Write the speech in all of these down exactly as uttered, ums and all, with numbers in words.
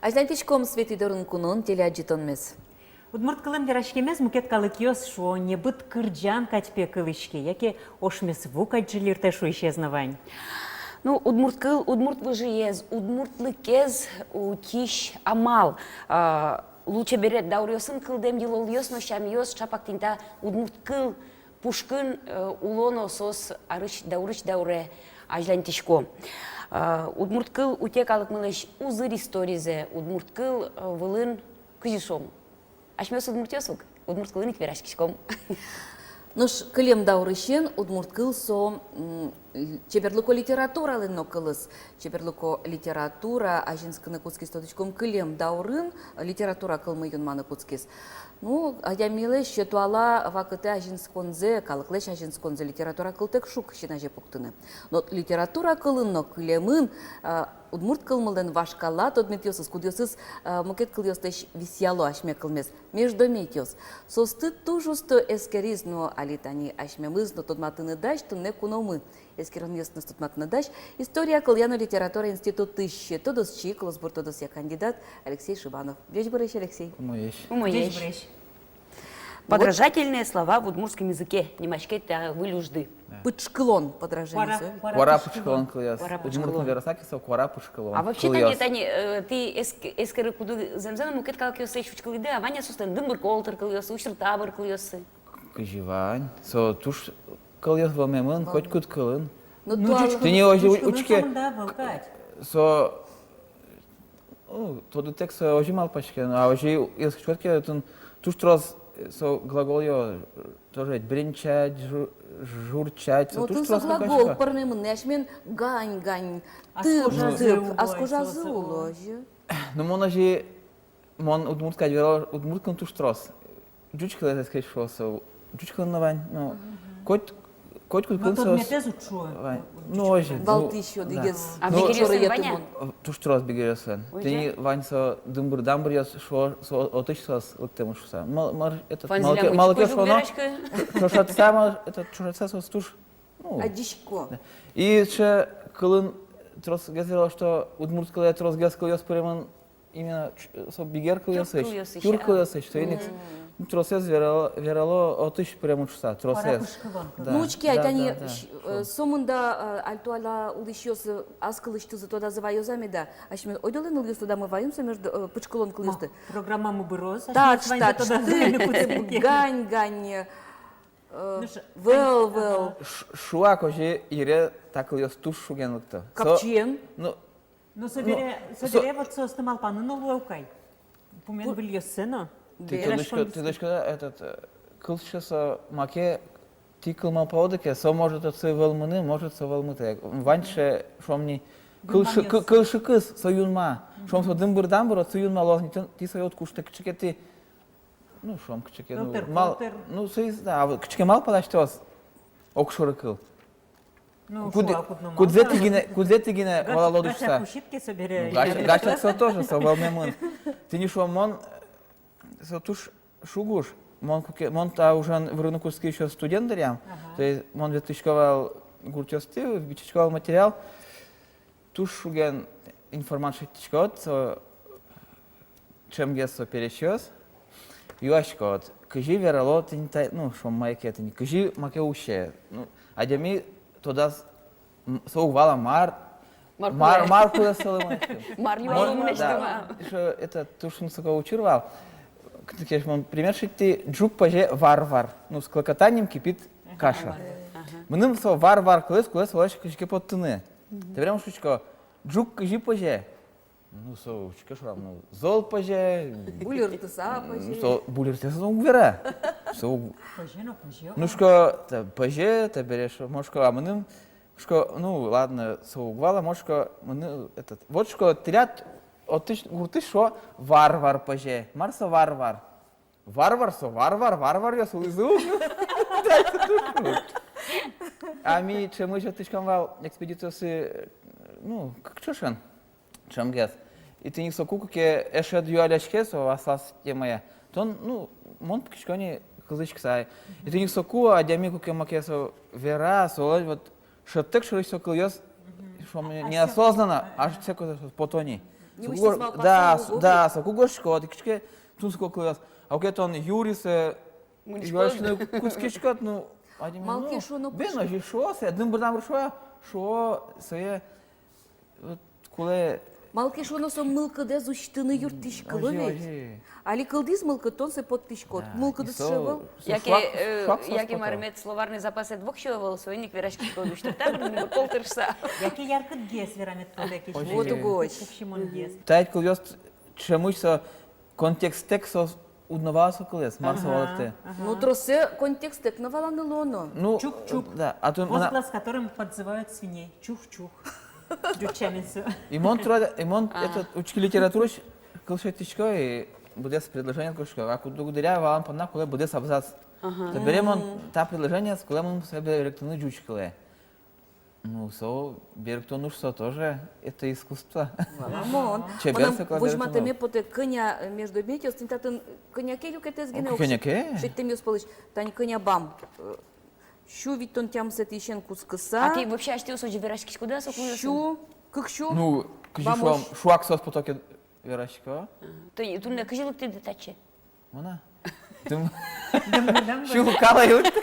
Азьланьтӥськом «Светӥ дорын куноын» телеадӟытонмес. Удмурт кылын вераськемез мукет калыкъёс шуо, небыт кырӟан кадь пе кылӥське, яке ошмес ву кадь ӝильыртэ шуисез но вань. Ну, удмурт кыл, удмурт выжыез, удмуртлыкез утись амал. А, лулчеберет дауръёсын кылдэм йылолъёс но сямъёс чапак тӥни та удмурт кыл пушкын, э, уло но соос арысь даурысь дауре азьланьтӥсько. Э, удмурт кыл уте калыкмылэсь узыр историзэ, удмурт кыл, э, вылын, кызьы шуом, асьмеос удмуртъёс ук, удмурт кылын ик вераськиськом. Нош кылем даурысен удмурт кыл со, м, чеберлыко литературалэн но кылыз. Чеберлыко литература азинскыны кутскиз, тодӥськом, кылем даурын литература кылмы юнманы кутскиз. Ну, адямилэсь туала вакытэ азинсконзэ, калыклэсь азинсконзэ литература кылтэк шуг син азе пуктыны. Но литература кылын но кылемын, а, удмурт кылмылэн вашкала тодметъёсыз, кудъёсыз, а, мукет кылъёслэсь висъяло асьме кылмес, междометиос. Соосты туж усто эскериз, но али тани асьмемыз но тодматыны дась туннэ куномы. Эскеронъёсыныз тодматыны дась история, кылъя но литература институтысь тодосчи, кылосбур тодосъя кандидат Алексей Шибанов. Ӟечбуресь, Алексей. Умоесь. Умоесь. Ӟечбуресь. «Подражательные слова в удмуртском языке» нимаське та выль ужды. Да. Пыӵкылон, подражение. Куара, куара пыӵкылон кылъёс. Куара пыӵкылон. Удмурт кылын вераса ке, со куара пыӵкылон. А вообще, тани, тани, э, тӥ эск-, эскерыкуды зэмзэ но мукет калыкъёслэсь учкылӥды-а, вань-а соослэн дымбыр-колтыр кылъёссы, учыр-табыр кылъёссы? Кызьы вань. Со туж кылъёс вӧлмемын, котькуд кылын. Ну, тӥни озьы учке. Со, о, тодытэк со озьы малпаське, а озьы эскериськод ке, отын туж трос, э, со глаголъёс, э, тоже ведь бренчать, жу-, журчать, со туж трос глагол пӧрмемын, асьмелэн гань-гань, тып-тып, ас кожазы уло озьы. Ну, мон озьы Мон удмурт кадь верало, удмурт кылын туж трос. Ӟуч кылэз эскерисько со, ӟуч кылын но вань, ну, коть, котькуд кылын со. Тодметэз уд шуо. Вань. Ну, озьы. Валтӥсь одӥгез. А бигеръёслэн вань-а? Туж трос бигеръёслэн. Тӥни вань со дымбыр-дамбыръёс, шуо, со отысь соос лыктэмын шуса. Мар, мар, этот, малы ке шуоно, ӵошатыса, мар, этот, ӵошатыса соос туж, ну. Адӟисько. Да. И сыӵе кылын тросгес верало, что удмурт кылэ тросгес кылъёс пыремын, именно ч-, со бигер кылъёсысь, тюрк кылъёсысь, тюрк кылъёсысь, соин ик, ну, тросэз верало, верало отысь пыремын шуса, тросэз. Куара пыӵкылон. Да, ну, учке, да, тани, да, да, э, шуом. Сомында, э, али туала улӥсьёс, э, ас кылысьтызы тодазы ваёзы меда, асьме ойдолэ нылъёс тодамы ваём со между, э, пыӵкылон кылъёсты. Ма, программамы быроз, таӵ, асьмеос ваньзэ таӵ, тодазы тып, ваём тып, кутскиське. Гань, гань, э, ну, ш-, вӧл, ага, вӧл. Ш-, шуак озьы йыре та кылъёс туж шуген лыкто. Со, капчиен? Ну, Ну, собере, ну, собере со-, вот соосты малпаны но луэ ук ай. Пумен выльёссэ но. Тӥ тодӥськоды, тӥ тодӥськоды, этот, э, кылсьы со маке, тӥ кыл малпаоды ке, со может отсы вӧлмыны, может со вӧлмытэ. Вань сыӵе, шуом ни, кылшы-, кы-, кылшыкыс со юнма. Шуом, со дымбыр-дамбыр, отсы юнма луоз ни, тӥ, тӥ сое уд кушты, кыӵе ке тӥ, ну, шуом, кыӵе ке, ну, мал-, ну, соиз, да, а вот кыӵе ке малпад асьтэос огшоры кыл. Ну, куд-, шуа, куд но кудзэ мар, тӥ гинэ, кудзэ тӥ гинэ валалоды шуса. Гачак усьыт ке собере. Ну, гачак, гачак со тоже, со вӧлмемын. Тӥни шуом, мон, со туж шуг уж. Мон куке, мон та ужен вырыны кутски ещё студент дыръям. Ага. То есть мон ветлӥсько вал гуртъёстӥ, бичасько вал материал. Туж шуген информация шедьтӥськод, со ӵемгес со пересьёс, юаськод, кызьы верало тӥни та, ну, шуом, маке тӥни, кызьы маке усе. Ну, адями тодаз, м, со уг вала, мар, мар, мар кулэ солы, мар, мар юало, мон, мон, да, мынэсьтым. Ещё это туж тунсыко учыр вал. Кытын ке мон пример шедьтӥ, ӝук пӧзе вар-вар. Ну, с клокотанием кипит каша. Ага. Мыным со вар-вар кылэз кулэ солэсь кызьы ке поттыны. Мгм. Табере мон шуисько, ӝук кызьы пӧзе? Ну, со учке шорам, ну, зол пӧзе. Буллертыса пӧзе. Со буллертыса со уг вера. Со уг-, пӧзе но пӧзе. Ну, шуисько, та пӧзе, табере шуо, мон шуисько, а мыным, шуисько, ну, ладно, со уг вала, мон шуисько, мыным, этот, вот, шуисько, тӥляд отысь, гуртысь, шуо, вар-вар пӧзе. Мар со вар-вар? Вар-вар со, вар-вар, вар-варъёс улӥзы ук. А ми ӵемысь ветлӥськом вал экспедициосы, ну, к-, кыӵе шуон, ӵемгес. И тӥни соку, куке эшед юалляське со аслаз темая, тон, ну, мон пукисько ни кылзӥськыса. И тӥни соку адями, куке маке со вера, солэн вот шӧдтэк шорысь со кылъёс, шуом, неосознанно, а, асьсэ косо пото ни. Нимысьтыз малпаса, да, уг, да, со кугоршко, тӥ кыӵе ке тунсыко кылъёс. А уке тон юри сое, мынӥськод, юашны кутскиськод, ну, адями, малы ке шуоно, бен, озьы шуо сое, дым бырдам шуо, шуо сое, вот, кулэ. Малы ке шуоно, со мылкыдэз усьтыны юрттӥськыло ведь. Озьы, озьы. Али кылдӥз мылкыд, тон сое поттӥськод. Да, мылкыдыз со ӧвӧл. Яке, шуак, э, шуак соос яке пото. Мар мед словарный запасэд воксё ӧвӧл, соин ик вераськиськод, учкы, та дыр, мылкыд пӧлтырса. Яке яркыт гес верамед потэ, кече. Озьы. Вот угось. Кык симон гес. Та ик кылъёс ӵемысь со контекстэк со уд но вала со кылэз, мар со валэктэ. Ага, ага. Ну, тросэз контекстэк но валаны луоно. Ну, чук-чук. Да, а то мына... Костлас, которым подзывают свиней. Чух-чух. Ӟуч сямен со. И мон тура, и мон, а, этот, учкы, литератураысь кыл шедьтӥсько, и быдэс предложение кошко. А куд-, куддыръя валан понна кулэ быдэс абзац. Ага. Собере мон та предложениез кулэ мыным собере берыктыны ӟуч кылэ. Ну, со берыктон уж, со тоже, это искусство. Валамон. Чебер. Мынам со кылэ возьматэме потэ, кӧня, э, междометиос, тӥни татын кӧня ке люкетэз гинэ уг шедьтэмъёс пӧлысь, тани кӧня бам. Э, сю витьтон тямысэтӥысен кутскыса. А тӥ вообще асьтэос озьы вераськиськоды-а со кылъёсын? Сю, кык сю. Ну, кызьы шуом, шуак соос потоке верасько. Ага. Тӥ туннэ кызьы лыктӥды татчы? Мон-а? Дым. Дым, дым, дым. Сюлкалэ юртты.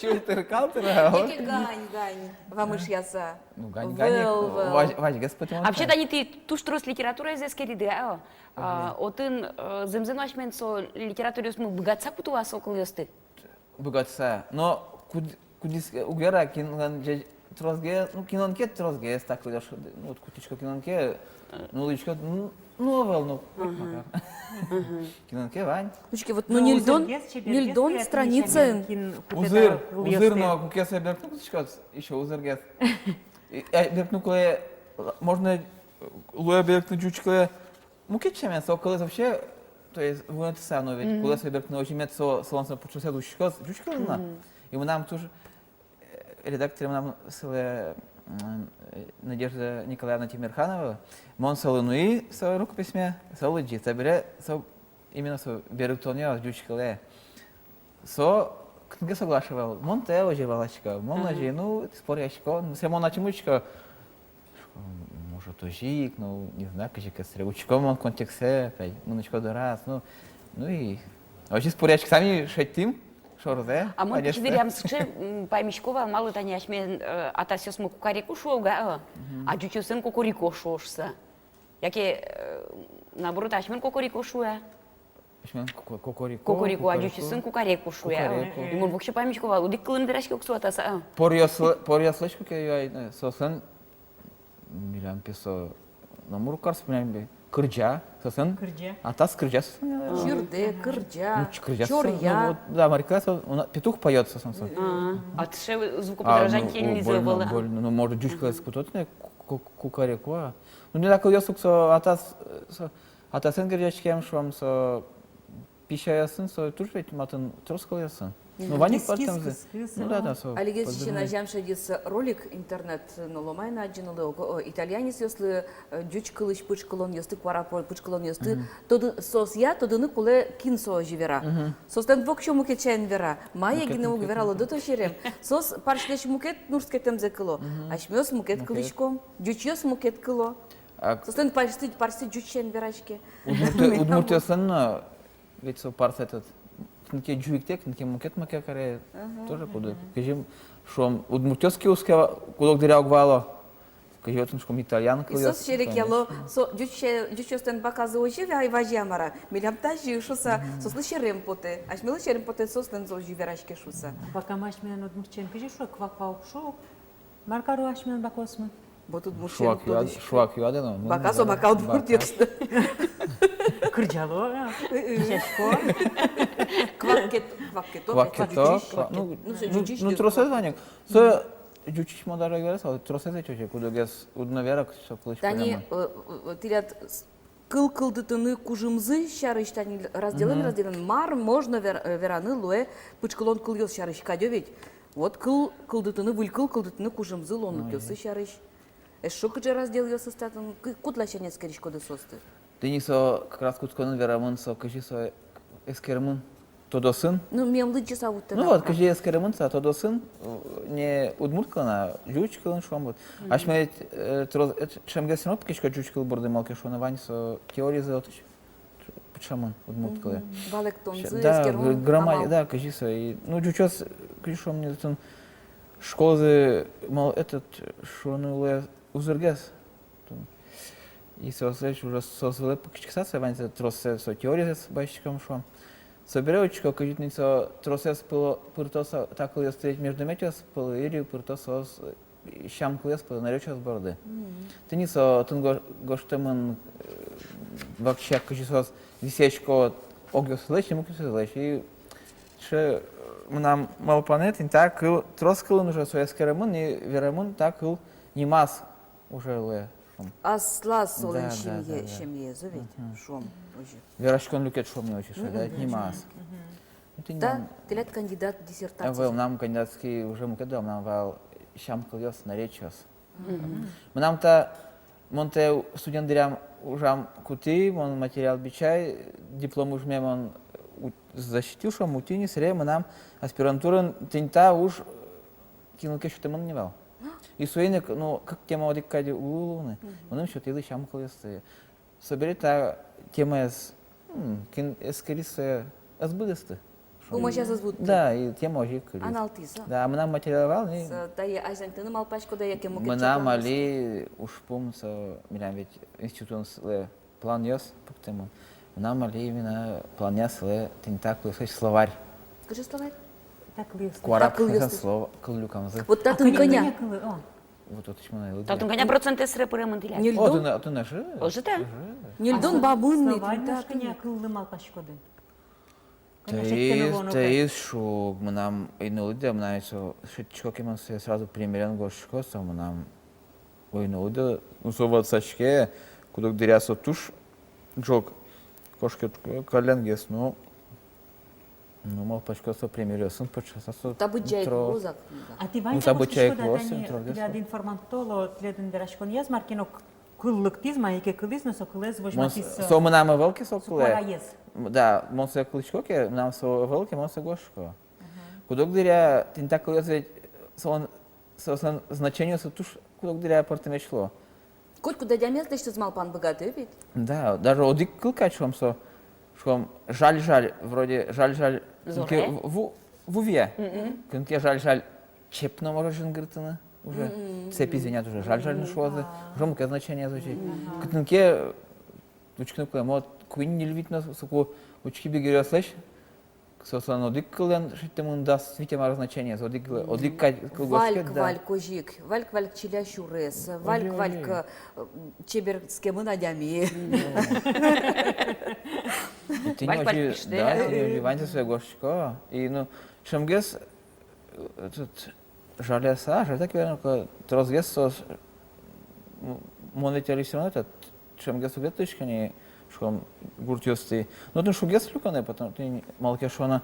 Сюлтыркалтыра. Яке гань, гань вамышъяса. Ну, гань, гань. Вӧл, вӧл. Вазь-, вазьгес потэ. А вообще, тани тӥ туж трос литератураез эскериды, а? А, отын, э, зэмзэ но асьмелэн со литераторъёсмы быгатыса куто-а со кылъёсты? Быгатыса. Но куд-, кудӥз ке уг яра, кинлэн ӟеч-, тросгес, ну, кинлэн ке тросгес, так, лыдъяш, ну, вот кутӥсько кинлэн ке, ну, лыдӟиськод, ну, ну, ӧвӧл, ну, хоть макар. Кинлэн ке вань. Учке, вот, ну, ньыльдон, ньыльдон страницаен. Узыр, узыр, но куке сое берыктыны кутӥськод, ещё узыргес. И, э, берыктыны кулэ, можно, э, луэ берыктыны ӟуч кылэ, мукет сямен, со кылэз вообще, то есть, вунэтыса но ведь, кулэ сое берыктыны озьы, мед со, солэн со пыӵосэз усьтӥськоз ӟуч кылын но. И мынам туж, э, редактор мынам сылэ, м, э, Надежда Николаевна Тимерханова, мон солы нуи со рукописьме, со лыдӟиз, табере со, именно со берыктонъёс ӟуч кылэ. Со кытын ке соглаш ӧвӧл. Мон тае озьы валасько, мон озьы, ну, споръясько, ну, сое мон ачим учко. Может, озьы ик, ну, не знаю, кызьы ке сое учко мон контекстсэ, пе, мынӥсько дораз, ну, ну и озьы споръяськыса ми шедьтӥм шорзэ. А мон, конечно, пичи дыръям сыӵе, м, паймисько вал, малы тани асьмелэн, э, атасъёсмы кукареку шуо уга, э, а ӟучъёслэн кокорико шуо шуса. Яке, э, наоборот, асьмелэн кокорико шуэ. Асьмелэн ко-, кокорико, кокорико, а ӟучъёсын кукареку шуэ. Кукареку. И мон воксё паймисько вал, одӥг кылын вераське ук со атас, а. Поръёслы-, поръёслэсь куке юай, э, соослэн, милям пе со, номыр карс милям пе, кырӟа, соослэн. Кырӟа. Атас кырӟа соослэн. Чырдэ, кырӟа, ну, ч-, кырӟа соослэн, чоръя. Ну, вот, да, Марика со, она, петух поёт соослэн со. А, а тыше звукоподражание, а, ну, нельзя было. Больно, больно. Ну, может, ӟуч кылэз кутод, не, ку-, ку-, кукареку, а. Ну, не так, кылъёс ук со, атас, э, со, атасэн герӟаськем, шуом, со песяясын, со туж ведь матын трос кылъёсын. Ну, вань ик пӧртэмзы. Кис, кис, кис, кис. Ну да, да, со. Алигес син азям шедиз ролик интернет, но ломай на адӟыны луэ, ого, о, итальянецъёслы, э, ӟуч кылысь пыӵкылонъёсты, куара пыӵкылонъёсты, тоды-, соосъя тодыны кулэ, кин со озьы вера. Соослэн воксё мукет сямен вера. Мае гинэ уг вералоды то серем. Соос парсьлэсь мукет нурскетэмзэ кыло. Асьмеос мукет кылӥськом. Ӟучъёс мукет кыло. А соослэн парсьсы, парсьсы ӟуч сямен вераське. Удмурты-, удмуртъёслэн но ведь со парсь этот, кытын ке ӟуч ик, кытын ке мукет маке каре, тоже куды. Кызьы, шуом, удмуртъёс ке уске ва-, куд-ог дыръя уг вало. Кызьы отын, шуом, итальян кылъёс. И соос серекъяло, со ӟуч-, ӟучъёслэн баказы озьы ве-, вазья мар-а, милям тазьы шуса, соослы серем потэ. Асьмелы серем потэ, соослэн со озьы вераське шуса. Бакамы асьмелэн удмурт сямен кызьы шуо, ква-ква уг шуо. Мар каро асьмелэн бакаосмы? Вот удмурт сямен шуак юад-, тодӥсько. Шуак юады но, ну, бака со, да, бака удмуртъёс. Кырӟало, а? Э, э. Кырӟасько. Кваккет-, кваккето. Кваккето, ква-, ну, ну, со, ну, ӟучысь, ну, тросэз вань ик. Со ӟучысь мон даже верасал, тросэз ведь озьы, кудогез уд но вера, со кылысь. Тани, пырема, э, э, тӥляд с-, кыл кылдытыны кужымзы сярысь тани разделэн, разделэн, мар можно вер-, э, вераны луэ пыӵкылон кылъёс сярысь кадь ведь. Вот кыл кылдытыны, выль кыл кылдытыны кужымзы луонлыкъёссы сярысь. Эшшо кыӵе разделъёсыз татын, кы-, куд ласянь эскериськоды соосты? Тӥни со как раз кутсконын верамын со, кызьы со эскеремын. тодосын. Ну, мем лыдӟыса вуттэ. Ну вот, кызьы эскеремын со тодосын, э, не удмурт кылын, а ӟуч кылын, шуом, вот. Мгм. Асьме ведь, э, трос, э, ӵемгес но пыкисько ӟуч кыл борды, малы ке шуоно вань со теориязы отысь пыӵамын удмурт кылэ. Мгм. Валэктонзы, да, эскерон, грамма-, амал. Да, кызьы со, и, ну, ӟучъёс, кызьы шуом, не, татын школазы, мол, этот, шуоно луэ, узыргес. И соослэсь уже, соос вылэ пыкиськыса, со ваньзэ тросэз, со теориязэс басьтӥськом, шуом. Собере учко, кызьы тӥни со тросэз пыло-, пырто со та кылъёсты ведь междометиос пӧлы, или пырто соос, э, сям кылъёс пӧлы, наречиос борды. Мгм. Тӥни со отын го-, гожтэмын, э, вакчияк, кызьы соос висъясько огъёсызлэсь, мукетъёсызлэсь. И сыӵе, э, мынам малпанэ, тӥни та кыл, трос кылын уже со эскеремын и верамын, та кыл нимаз уже луэ, шуом. Аслаз солэн, да, семье-, да, да, семьязы ведь, мгм, шуом, озьы. Вераськон люкет, шуом, озьы, шуом, да, мгм, нимаз. Мгм. Ну, тӥни та мынам, тӥляд кандидат диссертация. Ӧвӧл, мынам кандидатский уже мукет, да, мынам вал сям кылъёс, наречиос. Мгм. Мынам та, мон та студент дыръям ужам кутӥ, мон материал бичай, диплом ужме мон у-, защитил, шуом, утьыны, сэре мынам аспирантураын тӥни та уж кинлы ке сётэмын ни вал. И соин ик, ну, кык тема одӥг кадь уг луы ни. Мгм. Мыным сётӥллям сям кылъёсты. Собере та темаез, м, кин эскериз, сое ӧз быдэсты. Пумозяз ӧз вутты. Да, и тема озьы ик кылиз. Аналтӥз, а? Да, мынам материал вал ни. Со, тае азьланьтыны малпаськоды-а, яке мукет? Мынам али ужпум со, милям ведь институтын сылэ планъёс пуктэмын. Мынам али именно планъя сылэ тӥни та кылъёслэсь словарь. Кызьы словарь? Та кылъёслэсь. Куара пушкын со кыллюкамзы. Вот татын кӧня? Кӧня кылы, о. Вот, вот, ещё мынам. Татын кӧня процентэз сыре пыремын тӥляд? Ньыльдон. О, тынад, тынад же. Озьы-а? Озьы. Ньыльдон бабын ни. Словарь татын нош кӧня кыллы малпаськоды? Таиз, таиз шуг, мынам ӧй но лыдъя, мынам со шедьтӥсько ке, мон сое сразу примерен гожъясько, со мынам ӧй но лыдъя, ну, со ватсаське, куд-ог дыръя со туж ӝог кошке, калленгес, но, ну, малпасько, со примеръёсын пыӵаса со. Табыдӟа ик луоз-а книга? А тӥ ваньзэ гожтӥськоды-а, тани тӥляд информант толо, тӥледын вераськонъяз мар ке но кыл лыктӥз, мае ке кылӥз, но со кылэз возьматӥз со. Со мынам ӧвӧл ке со кылэ. Со куараез. М, да, мон сое кылӥсько ке, мынам со ӧвӧл ке, мон сое гожъясько. Мгм. Куд-ог дыръя тӥни та кылъёс ведь, солэн, соослэн значениоссы туж куд-ог дыръя пӧртэмесь луо. Котькуд адямиез лэсьтыны малпан быгатэ ведь. Да, даже одӥг кыл кадь, шуом, со, шуом, жаль-жаль, вроде жаль-жаль. Зоре? Кин ке ву-, ву-, вуэ. Мгм. Кин ке жаль-жаль чеп но может жингыртыны уже. Мгм. Цепи звенят уже, жаль-жаль но шуозы. Да. Уже мукет значение звучит. Мгм. Кытын ке учкыны кулэ, мон куинь-ньыль-вить но соку учки бигеръёслэсь, соослэн одӥг кылэн шедьтэмын дас вить мар значение, одӥг кылэ, одӥг кадь кыл гожтӥське, да. Вальк-вальк озьы ик, вальк-вальк чиля сюрес, вальк-вальк, э, чеберскемын адями. Тӥни озьы, да, тӥни озьы ваньзэ сое гожтӥсько. И, ну, ӵемгес, э, этот, жаляса, жаляса ке верано ке, тросгес соос, м, мон ведь али всё равно этот, ӵемгес уг ветлӥськы ни, шуом, гуртъёстӥ. Но тӥни шуггес люканы, потому что тӥни, малы ке шуоно,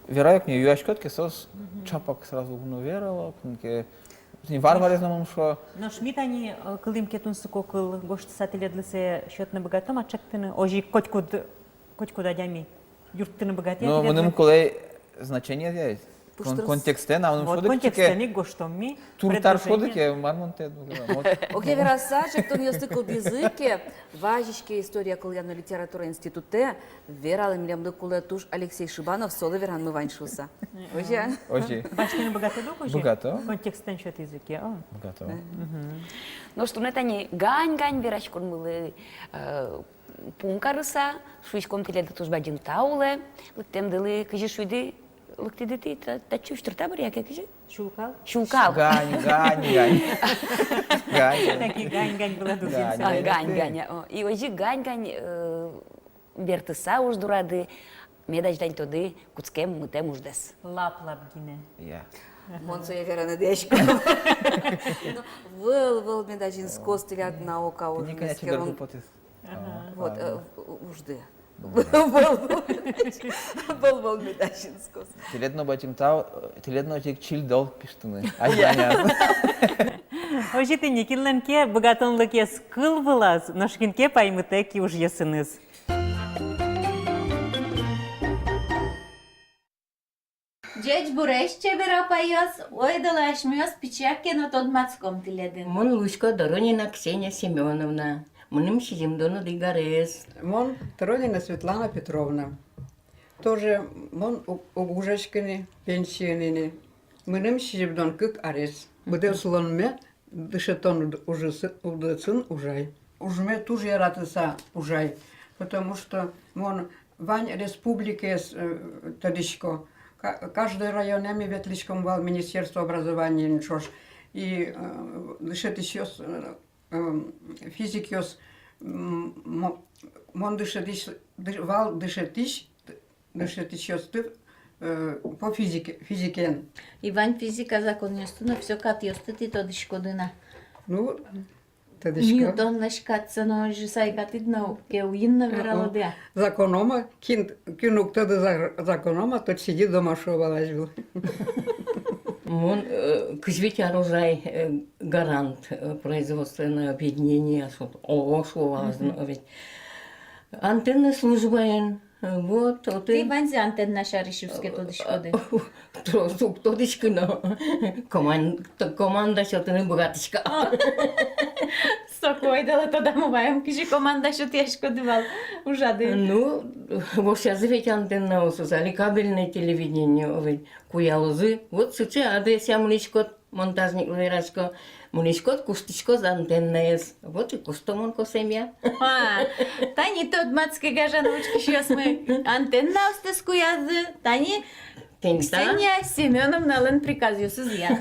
верай ке но, юаськод ке, соос ӵапак сразу уг но верало, кин ке, тӥни вар-варез но мон шуо. Нош ми тани, э, кылӥм ке тунсыко кыл, гожтыса тӥледлы сое сётыны быгатом-а, чектыны, озьы ик котькуд, котькуд адями юрттыны быгатэ-а? Ну, тӥледлы мыным кулэ значение ведь. Кон-, контекстэн, а мыным вот шуод ке, контекстэн ик гожтом ми. Тур-тар предложение. Шуод ке, мар мон тӥледлы, вот. Огъя вераса, чектонъёсты кылдӥзы ке, вазиське история, кылъя но литература институтэ, вералэ, милемлы кулэ туж Алексей Шибанов, солы веранмы вань шуыса. Озьы-а? Озьы. Басьтыны быгатоды ук озьы? Быгато. Контекстэн сётӥзы ке, о. Быгато. Мгм. Нош туннэ тани гань-гань вераськонмылы, э, пум карыса, шуиськом тӥледлы туж бадӟым тау луэ лыктэмдылы, кызьы шуиды, лыктӥды тӥ та-, татчы уштыр табыр яке кызьы? Сюлкал. Сюлкал. Гань, гань, гань. Гань. Таки гань-гань было дургин. Гань. А, гань-гань, о. И озьы гань-гань, э, бертыса уж дурады, мед азьланьтоды кутскем мытэм уждэс. Лап-лап гинэ. Я. Мон сое вераны дӥсько. Ну, вӧл-вӧл мед азинскоз тӥляд наука ужын эскерон. Ага. Вот, э, ужды. Вӧл-вӧл. Вӧл-вӧл мед азинскоз. Тӥледлы но бадӟым тау, э, тӥледлы но озьы ик чильдол пиштыны. Азьланяз. Озьы тӥни, кинлэн ке быгатонлыкез кыл вылаз, нош кин ке паймытэ киужъёсыныз. Ӟечбуресь, чебер апайёс, ойдолэ асьмеос пичияк ке но тодматском тӥледын. Мон луисько Доронина Ксения Семёновна. Мыным сизьымдон одӥг арес. Мон Доронина Светлана Петровна. Тоже мон у-, уг ужаськы ни, пенсиын ини. Мыным сизьымдон кык арес. Быдэс улонме дышетон уд-, ужесы-, удысын ужай. Ужме туж яратыса ужай, потому что мон вань республикаез, э, тодӥсько. Ка-, каждый районэ ми ветлӥськом вал Министерство образованиын ӵош. И, э, дышетӥсьёс, э, э, физикъёс, м, мо-, мон дышетӥсь, ды-, вал дышетӥсь, дышетӥсьёсты, э, по физике, физикен. И вань физика законъёсты но всё катъёсты тӥ тодӥськоды на. Ну, тодӥсько. Ньютонлэсь катсэ но озьы сайкатӥд но, ке уин но вералоды-а? Законома, кин, кин уг тоды за-, законома, тот сиди дома, шуо вал азьвыл. Мон, э, кызь вить ар ужай, э, гарант, э, производственного объединения, шуо, ООО, шуо вал азьын, мгм, ведь. Антенна службаын, Вот, отын. Тӥ ваньзэ антенна сярысь уз ке тодӥськоды? Трос уг тодӥськы но. Коман-, т-, команда сётыны быгатӥсько. А. Соку ойдолэ тодамы ваем, кызьы команда сётъяськоды вал ужады. Ну, вошъязы ведь антеннаосыз, али кабельное телевидение, о, ведь, куялозы. Вот сыӵе адресъя мынӥськод. Монтажниклы верасько, мынӥськод, куштӥськоз антеннаез. Вот и кушто мон косэмъя. А, тани тодматске, гажано учкисьёсмы, антеннаостэс куязы тани Ксения Семёновналэн приказъёсызъя.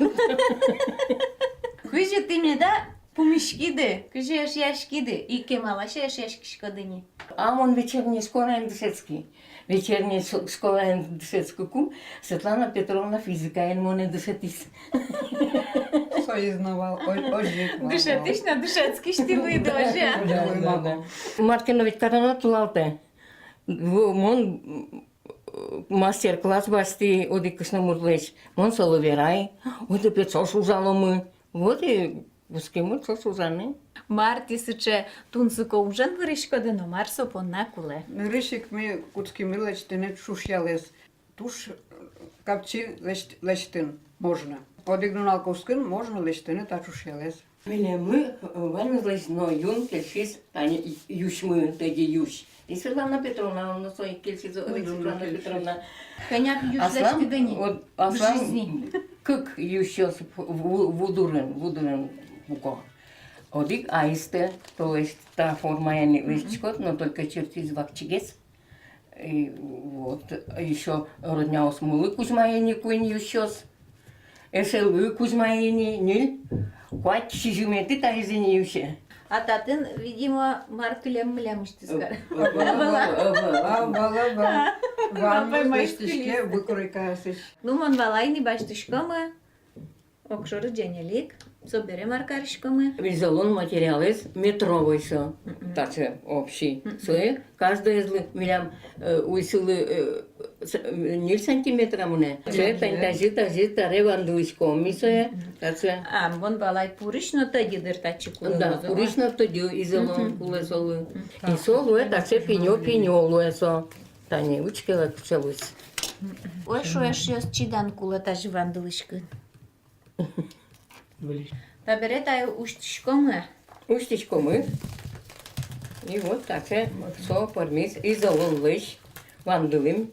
Кызьы тӥ меда пумиськиды, кызьы эшъяськиды, и кемалась эшъяськиськоды ни? А мон вечерней школаын дышетски. Вечерней ш-, школаын дышетскыку, Светлана Петровна физикаен монэ дышетӥз. Соиз но вал, о-, озьы ик вал. Дышетӥсь но дышетскись тӥ луиды, озьы-а? Да, да, да. Мар ке но ведь кароно тулалтэ. Во, мон, м, мастер-класс басьтӥ одӥг кышномуртлэсь. Мон солы верай, ойдо пе ӵош ужаломы. Вот и кутскимы ӵош ужаны. Мар тӥ сыӵе тунсыко ужен выриськоды но мар со понна кулэ? Нырысь ик ми кутскимы лэсьтыны ӵушъялэз. Туж капчи лэсьт-, лэсьтыны можно. Одӥг нунал кутскын можно лэсьтыны та ӵушъялэз. Милемлы, э, ваньмызлэсь но юн кельшиз тани юсьмы, тӧдьы юсь. И Светлана Петровна, но со ик кельшиз, ой, Светлана Петровна. Кӧня юсь лэсьтӥды ни? Аслам, вот, аслам кык юсьёс ву-, ву дурын, ву дурын пуко. Одӥг аистэ, то есть та формаен ик лэсьтӥськод, но только чертиз вакчигес. И вот ещё родняосмылы кузьмае ни куинь юсьёс. Эшелы кузьмае ни ньыль, куать, сизьыметӥ таиз ини юсе. А татын, видимо, мар кылем милемысьтыз кар. Ӧвӧл, ӧвӧл, ӧвӧл. Ваньмыз лэсьтӥське выкройкаосысь. Ну, мон валай ни, басьтӥськомы огшоры ӟенелик, собере мар кариськомы. Изолон материалэз метровой со, мгм, таӵе общий. Мгм. Сое каждоезлы милям, э, уйсылы, э, с-, э, ньыль сантиметра мынэ. Сое тань тазьы, тазьы таре вандылӥськом ми сое, мгм, таӵе. А, мон валай, пурысь но тӧдьы дыр татчы кулэ. Да, пурысь но тӧдьы, изолон кулэ солы. Мгм. И со луэ таӵе пиньё-пиньё луэ со. Тани учкелэ кыӵе луиз. Ой, шуэ, эшъёс, чидан кулэ тазьы вандылӥськыны. Табере тае усьтӥськомы. Усьтӥськомы. И вот таӵе со пӧрмиз изолонлэсь вандылӥм.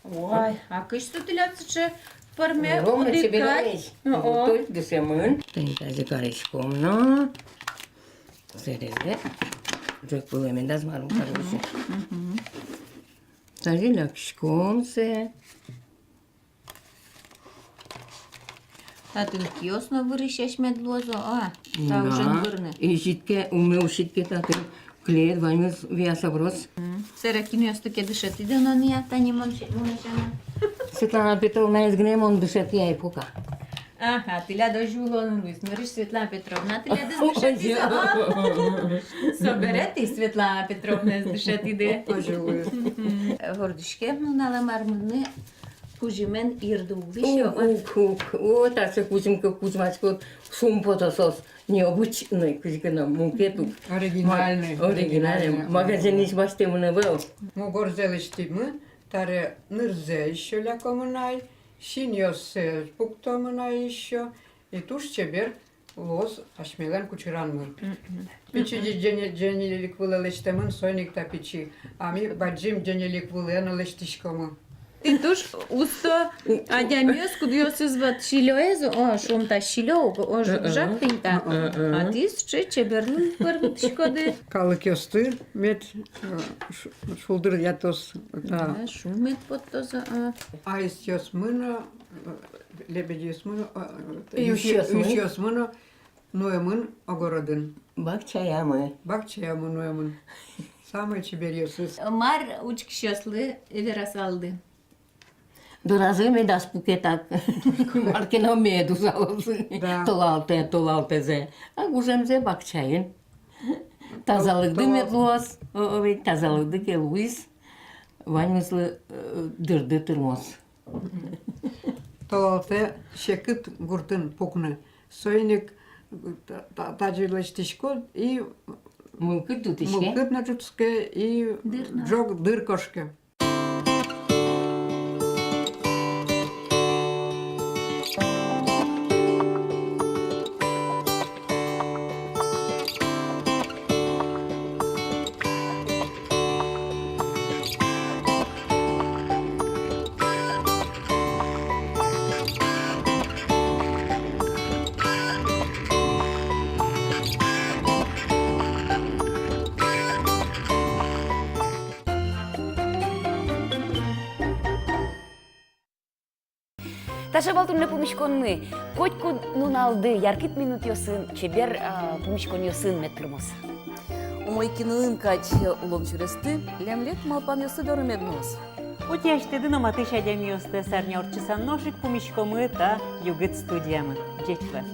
Ой, а кызьы со тӥляд сыӵе пӧрме? Ровно одӥг чебересь. О-о. Только дышемын. Тӥни тазьы кариськом но. Сэрезэ. Ӝӧк вылэ медаз мар карыны. Мгм. Тазьы лякиськом сое. Татын киос но вырисесь мед луозы, а? Та ужен вырны. И ситке, умме уг ситке, татын клеез ваньмыз вияса вырос. М. Сэре кинъёсты ке дышетӥды но ни-а, тани мон се-, мон сяна. Светлана Петровнаез гинэ мон дышетӥ ай пока. Ага, тӥляд озьы улон луиз. Нырысь Светлана Петровна тӥледыз дышетӥз, а? Собере тӥ Светлана Петровнаез дышетӥды. Озьы луиз. Мгм. Вордӥськем нуналэ мар мыныны. Кузьымен йырды уг лэсьтӥськы. Уг, уг, уг. О, таӵе кузьым ке кузьмаськод, шумпотоз соос. Необычный, кызьы ке но мукет ук. Оригинальный. Ма-, оригинальный. Оригинальный. Магазинысь басьтэмын ӧвӧл. Мугорзэ лэсьтӥмы, Таре нырзэ ещё лякомы на ай, синъёссэ пуктомы на ай ещё, и туж чебер луоз асьмелэн кучыранмы. Мгм. Пичи ӟе-, ӟене-, ӟенелик вылэ лэсьтэмын, соин ик та пичи. А ми бадӟым ӟенелик вылэ но лэсьтӥськомы. Тӥ туж усто адямиос, кудъёсыз вот силёез, о, шуом, та силё, о, жуг-жаг тӥни та. Ы-ы. А тӥ сыӵе чеберлы пӧрмытӥськоды. Калыкъёсты мед, э, ш-, шулдыръятоз, та. Да, шумпоттоз, а. Аистъёсмы но, э, лебедьёсмы но, э, э, юсьёсмы. Юсьёсмы но нуэмын огородын. Бакчаямы. Бакчаямы нуэмын. Самой чеберъёсыз. Мар учкисьёслы верасалды? Доразы медаз пуке так. Мар ке но мед ужалозы. Да. Толалтэ, толалтэзэ. А гужемзэ бакчаын. Тазалыкды мед луоз. О, о, ведь тазалыкды ке луиз, ваньмызлы, э, дырды тырмоз. Толалтэ секыт гуртын пукны. Соин ик та-, та-, тазьы лэсьтӥськод и мылкыд но ӝутӥське. Мылкыд но ӝутске, и дыр но. Ӝог дыр кошке. Таӵе вал туннэ пумиськонмы. Котькуд нуналды яркыт минутъёсын, чебер, а, пумиськонъёсын мед тырмоз. Умой киноын кадь улон сюрестӥ лямлет малпанъёсты доры мед нуоз. Отӥ асьтэды но матысь адямиостэс арня ортчыса нош ик пумиськомы та «Югыт» студиямы. Ӟеч луэ.